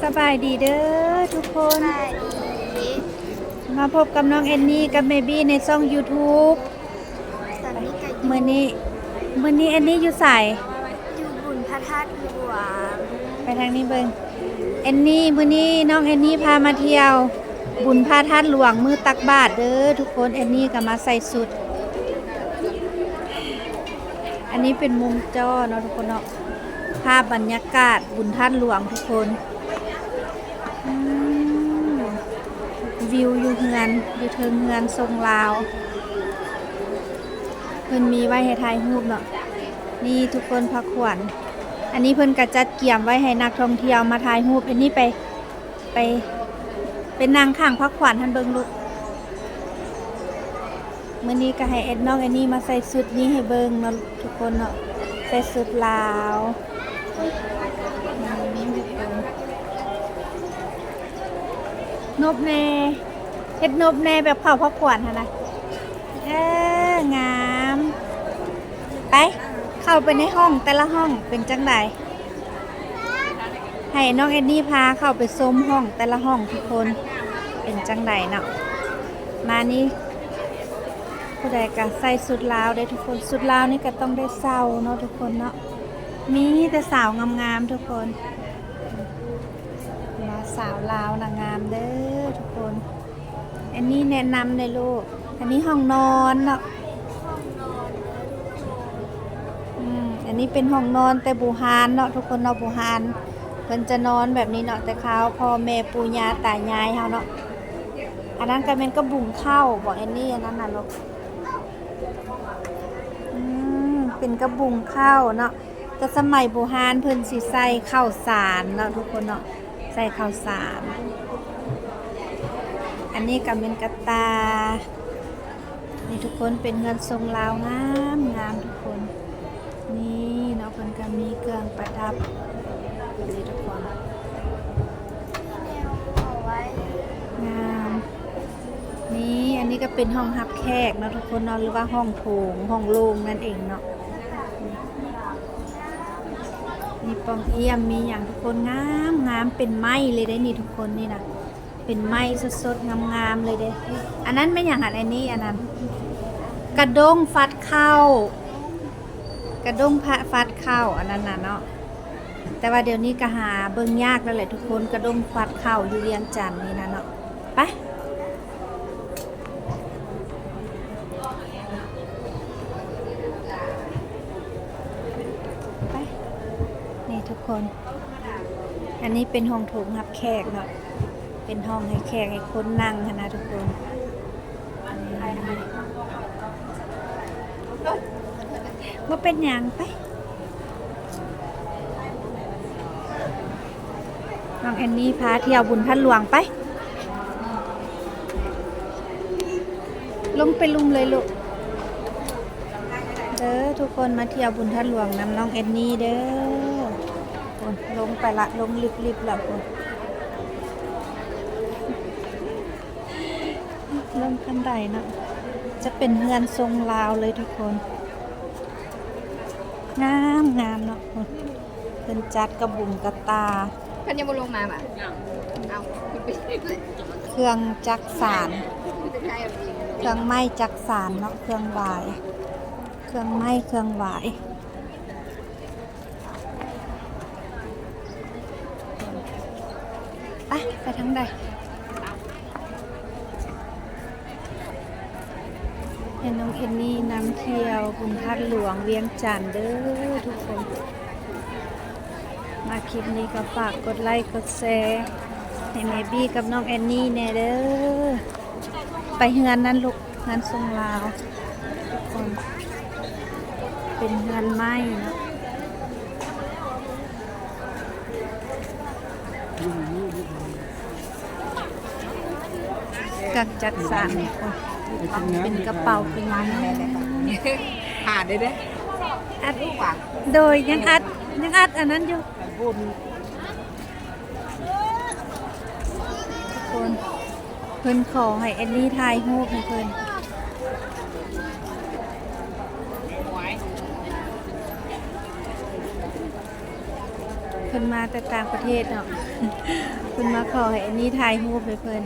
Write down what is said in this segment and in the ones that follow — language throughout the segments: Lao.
ສະບາຍດີເດີທຸກຄົນ ສະບາຍດີ ມາພົບກັບນ້ອງແອນນີກັບແມ່ບີໃນຊ່ອງຢູທູບ. ຕອນນີ້ກໍຢູ່ ມື້ນີ້ ມື້ນີ້ແອນນີຢູ່ໃສ? ຢູ່ບຸນພະທາດຫຼວງ ໄປທາງນີ້ເບິ່ງ ແອນນີ ມື້ນີ້ນ້ອງແອນນີພາມາທ່ຽວບຸນພະທາດຫຼວງ ມື້ຕັກບາດເດີທຸກຄົນ. ແອນນີກໍມາໃສ່ຊຸດ ອັນນີ້ເປັນມຸມຈໍ້ເນາະທຸກຄົນເນາະ ພາບບັນຍາກາດບຸນທາດຫຼວງທຸກຄົນ. ອືມ ວິວຢູ່ເຮືອນ ຢູ່ເທິງເຮືອນຊົງລາວ ເພິ່ນມີໄວ້ໃຫ້ຖ່າຍຮູບເນາະ. ນີ້ທຸກຄົນ ພະຂວັນ ອັນນີ້ເພິ່ນກະຈັດກຽມໄວ້ໃຫ້ນັກທ່ອງທ່ຽວມາຖ່າຍຮູບ. ອັນນີ້ໄປ ໄປ ໄປນັ່ງຂ້າງພະຂວັນຫັ້ນເບິ່ງລູກ. ມື້ນີ້ກໍໃຫ້ແອດ ນ້ອງແອນນີມາໃສ່ຊຸດນີ້ໃຫ້ເບິ່ງເນາະທຸກຄົນເນາະ ໃສ່ຊຸດລາວ. ນົບແດ່ ເຮັດນົບແດ່ ແບບເຂົ້າພະຂວັນຫັ້ນນະ. ເອີ ງາມ ໄປ ເຂົ້າໄປໃນຫ້ອງ ແຕ່ລະຫ້ອງເປັນຈັ່ງໃດ? ໃຫ້ນ້ອງແອນນີພາເຂົ້າໄປຊົມຫ້ອງແຕ່ລະຫ້ອງທຸກຄົນ ເປັນຈັ່ງໃດເນາະ. ມານີ້ ຜູ້ໃດກະໃສ່ຊຸດລາວເດ້ທຸກຄົນ ຊຸດລາວນີ້ກະຕ້ອງໄດ້ເຊົ່າເນາະທຸກຄົນເນາະ. ມີແຕ່ສາວງາມໆທຸກຄົນ ວ່າສາວລາວນະງາມເດີທຸກຄົນ. ອັນນີ້ແນະນຳເດ້ລູກ ອັນນີ້ຫ້ອງນອນເນາະ ຫ້ອງນອນເດີທຸກຄົນ. ອືມ ອັນນີ້ເປັນຫ້ອງນອນແຕ່ບູຮານເນາະທຸກຄົນເນາະ ບູຮານເພິ່ນຈະນອນແບບນີ້ເນາະ ແຕ່ຄາວພໍ່ແມ່ປູ່ຍ່າຕາຍາຍເຮົາເນາະ. ອັນນັ້ນກໍແມ່ນກະບຸງເຂົ້າບໍ ແອນນີ ອັນນັ້ນນະລູກ. ອືມ ເປັນກະບຸງເຂົ້າເນາະ ແຕ່ສະໄໝບູຮານເພິ່ນຊິໃສ່ເຂົ້າສານເນາະທຸກຄົນເນາະ ໃສ່ເຂົ້າສານ. ອັນນີ້ກະແມ່ນກະຕ່າ ນີ້ທຸກຄົນ ເປັນເຮືອນຊົງລາວງາມໆທຸກຄົນ. ນີ້ເນາະ ເພິ່ນກະມີເຄື່ອງປະດັບນີ້ທຸກຄົນ ງາມ. ນີ້ ອັນນີ້ກໍເປັນຫ້ອງຮັບແຂກເນາະທຸກຄົນເນາະ ຫຼືວ່າຫ້ອງໂຖງ ຫ້ອງໂລ່ງນັ້ນເອງເນາະ. ມີປ່ອງຢ້ຽມ ມີຫຍັງທຸກຄົນ ງາມໆ ເປັນໄມ້ເລີຍເດ້ນີ້ທຸກຄົນ ນີ້ນະ ເປັນໄມ້ສົດໆ ງາມໆເລີຍເດ້. ອັນນັ້ນແມ່ນຫຍັງ? ອັນ ອັນນີ້ ອັນນັ້ນ ກະດ້ງຟັດເຂົ້າ ກະດ້ງພະ ຟັດເຂົ້າ ອັນນັ້ນນະເນາະ. ແຕ່ວ່າດຽວນີ້ກໍຫາເບິ່ງຍາກແລ້ວແຫຼະທຸກຄົນ ກະດ້ງຟັດເຂົ້າຢູ່ວຽງຈັນນີ້ນະເນາະ. ໄປ ໄປ ນີ້ທຸກຄົນ ອັນນີ້ເປັນຫ້ອງໂຖງຮັບແຂກເນາະ ເປັນຫ້ອງໃຫ້ແຂກໃຫ້ຄົນນັ່ງຫັ້ນນະທຸກຄົນ. ບໍ່ເປັນຫຍັງ ໄປ ນ້ອງແອນນີພາທ່ຽວບຸນທາດຫຼວງ ໄປ ລົງໄປລຸ່ມເລີຍລູກ. ເດີ ທຸກຄົນ ມາທ່ຽວບຸນທາດຫຼວງນຳນ້ອງແອນນີເດີ. ໂອ້ ລົງໄປລະ ລົງລິບໆລະ ໂອ້ ລົງຂັ້ນໄດເນາະ. ຈະເປັນເຮືອນຊົງລາວເລີຍທຸກຄົນ ງາມໆເນາະ. ໂອ້ ເພິ່ນຈັດກະບຸງກະຕ່າ ເພິ່ນຍັງບໍ່ລົງມາຫວາ? ເອົາ ເຄື່ອງຈັກສານ ເຄື່ອງໄມ້ຈັກສານເນາະ ເຄື່ອງຫວາຍ ເຄື່ອງໄມ້ເຄື່ອງຫວາຍ. ໄປ ໄປທາງໃດ? ໃຫ້ນ້ອງເອນນີນຳທ່ຽວບຸນທາດຫຼວງວຽງຈັນເດີທຸກຄົນ. ມາຄລິບນີ້ກໍຝາກກົດໄລ້ກົດແຊໃຫ້ແມ່ບີກັບນ້ອງແອນນີແດ່ເດີ. ໄປເຮືອນນັ້ນລູກ ເຮືອນຊົງລາວ ເປັນເຮືອນໄມ້ເນາະ ເຄື່ອງຈັກສານ ເປັນກະເປົາເປັນຫຍັງ ຫາໄດ້ເດ້ ອັດ ໂດຍ ຍັງອັດ ຍັງອັດອັນນັ້ນຢູ່ ທຸກຄົນ ເພິ່ນຂໍໃຫ້ແອນນີຖ່າຍຮູບໃຫ້ເພິ່ນ ເພິ່ນມາແຕ່ຕ່າງປະເທດເນາະ ເພິ່ນມາຂໍໃຫ້ແອນນີຖ່າຍຮູບໃຫ້ເພິ່ນ.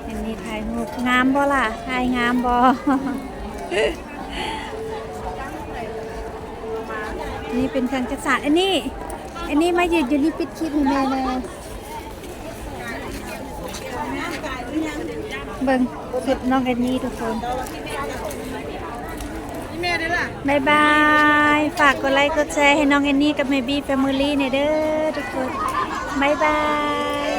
ແອນນີຖ່າຍຮູບ ງາມບໍ່ລະ? ຖ່າຍງາມບໍ່? ນີ້ເປັນເຄື່ອງຈັກສານ. ແອນນີ ແອນນີ ມາຢືນຢູ່ນີ້ ປິດຄລິບໃຫ້ແມ່ແດ່. ເບິ່ງຊຸດນ້ອງແອນນີທຸກຄົນ. ບາຍບາຍ. ຝາກກົດໄລກົດແຊໃຫ້ນ້ອງແອນນີກັບແມ່ບີແຟມິລີແດ່ເດີທຸກຄົນ. ບາຍບາຍ.